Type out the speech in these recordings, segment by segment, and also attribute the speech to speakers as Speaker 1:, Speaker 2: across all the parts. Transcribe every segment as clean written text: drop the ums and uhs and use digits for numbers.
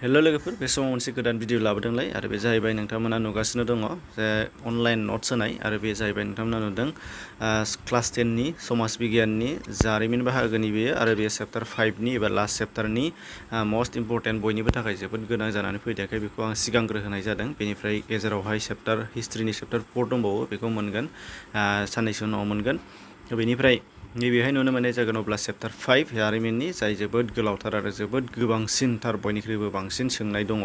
Speaker 1: हेल' लोगोफोर बे समाव मोनसे गोदान भिडिअ लाबोदोंलाय आरो बे जाहैबाय नोंथांमोना नुगासिनो दङ जे अनलाइन नट्स होनाय आरो बे जाहैबाय नोंथांमोना नुदों क्लास 10 नि समाज बिगियाननि जारिमिन बाहागोनि बेयो आरो बे चैप्टार 5 नि एबा लास्ट चैप्टारनि मोस्ट इम्परटेन्ट बयनिबो थाखाय जोबोद गोनां जानानै फैनायखाय बेखौ आं सिगांग्रो होनाय जादों। बेनिफ्राय गेजेरावहाय हिस्ट्रिनि चैप्टार 4 दंबावो बेखौ मोनगोन साननैसो उनाव मोनगोन। बेनिफ्राय नैबेहाय नुनो मोननाय जागोन अब्ला चैप्टार 5 जारिमिननि जाय जोबोद गोलावथार आरो जोबोद गोबांसिनथार बयनिख्रुइबो बांसिन सोंनाय दङ।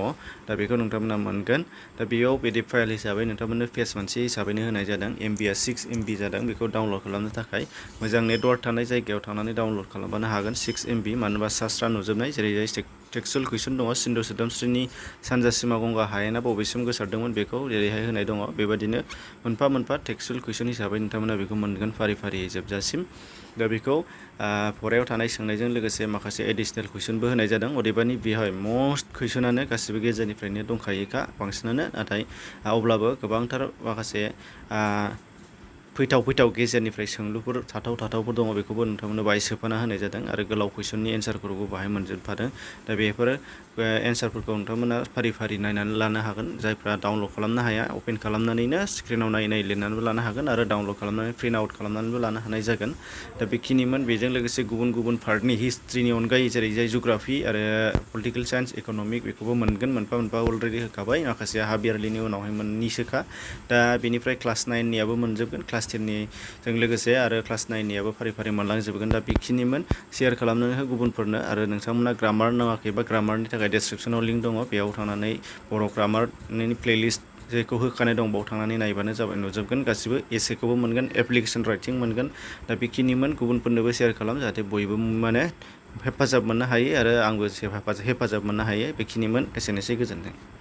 Speaker 1: दा बेखौ नोंथांमोना मोनगोन। दा बेयाव पिडिएफ फाइल हिसाबै नोंथांमोननो पेज मोनसे हिसाबैनो होनाय जादों। एमबिआ 6 MB जादों। बेखौ डाउनलड खालामनो थाखाय मोजां नेटवर्क थानाय जायगायाव थांनानै डाउनलड खालामबानो हागोन। 6 MB मानो होनबा सा स्रा नुजोबनाय जेरैहाय टेक्सचुयेल कुइसन दङ। सिन्धु सोदोमस्रिनि सानजा सीमा गंगा हायेना बबेसिम गोसारदोंमोन बेखौ जेरैहाय होनाय दङ। बेबायदिनो मोनफा मोनफा टेक्सचुयेल कुइसन हिसाबै नोंथांमोना बेखौ मोनगोन फारि फारियै जोबजासिम। दा बेखौ फरायाव थानाय सोंनायजों लोगोसे माखासे एडिशनेल कुइसनबो होनाय जादों। अदेबानि बेवहाय मस्ट कुइसनानो गासिबो गेजेरनिफ्रायनो दंखायोखा बांसिनानो, नाथाय अब्लाबो गोबांथार माखासे फैथाव गेजेरनिफ्राय सोंलुफोर थाथावफोर दङ। बेखौबो नोंथांमोननो बाहाय सोफाना होनाय जादों आरो गोलाव कुइसननि एन्सारफोरखौबो बाहाय मोनजोबफादों। दा बेफोर एन्सारफोरखौ नोंथांमोना फारि फारि नायनानै लानो हागोन। जायफ्रा डाउनलड खालामनो हाया अपेन खालामनानैनो स्क्रिनाव नायै लिरनानैबो लानो हागोन आरो डाउनलड खालामनानै प्रिन्ट आउट खालामनानैबो लानो हानाय जागोन। दा बेखिनिमोन। बेजों लोगोसे गुबुन पार्टनि हिस्ट्रिनि अनगायै जेरैजाय जुग्राफि आरो पलिटिकेल साइन्स इक'नमिक बेखौबो मोनगोन। मोनफा अलरेडि होखाबाय। माखासे हाफ इयारलिनि उनावहाय मोननैसोखा। दा बेनिफ्राय क्लास 9 नियाबो मोनजोबगोन। क्लास 10 निजों लोगोसे आरो क्लास 9 नियाबो फारि फारि मोनलांजोबगोन। दा बेखिनिमोन। शेयार खालामनानै हो गुबुनफोरनो आरो नोंथांमोना ग्रामार नाङाखैबा ग्रामारनि थाखाय डेसक्रिपसनाव लिंक दङ। बेयाव थांनानै बर' ग्रामारनि प्लेलिस्ट जेखौ होखानाय दं बाव थांनानै नायबानो जाबाय नुजोबगोन। गासिबो एसेखौबो मोनगोन, एप्लिकेसन राइटिं मोनगोन। दा बेखिनिमोन। गुबुनफोरनोबो शेयार खालाम जाहाथे बयबो माने हेफाजाब मोननो हायो आरो आंबो हेफाजाब मोननो हायो। बेखिनिमोन। एसेनोसै, गोजोन्थों।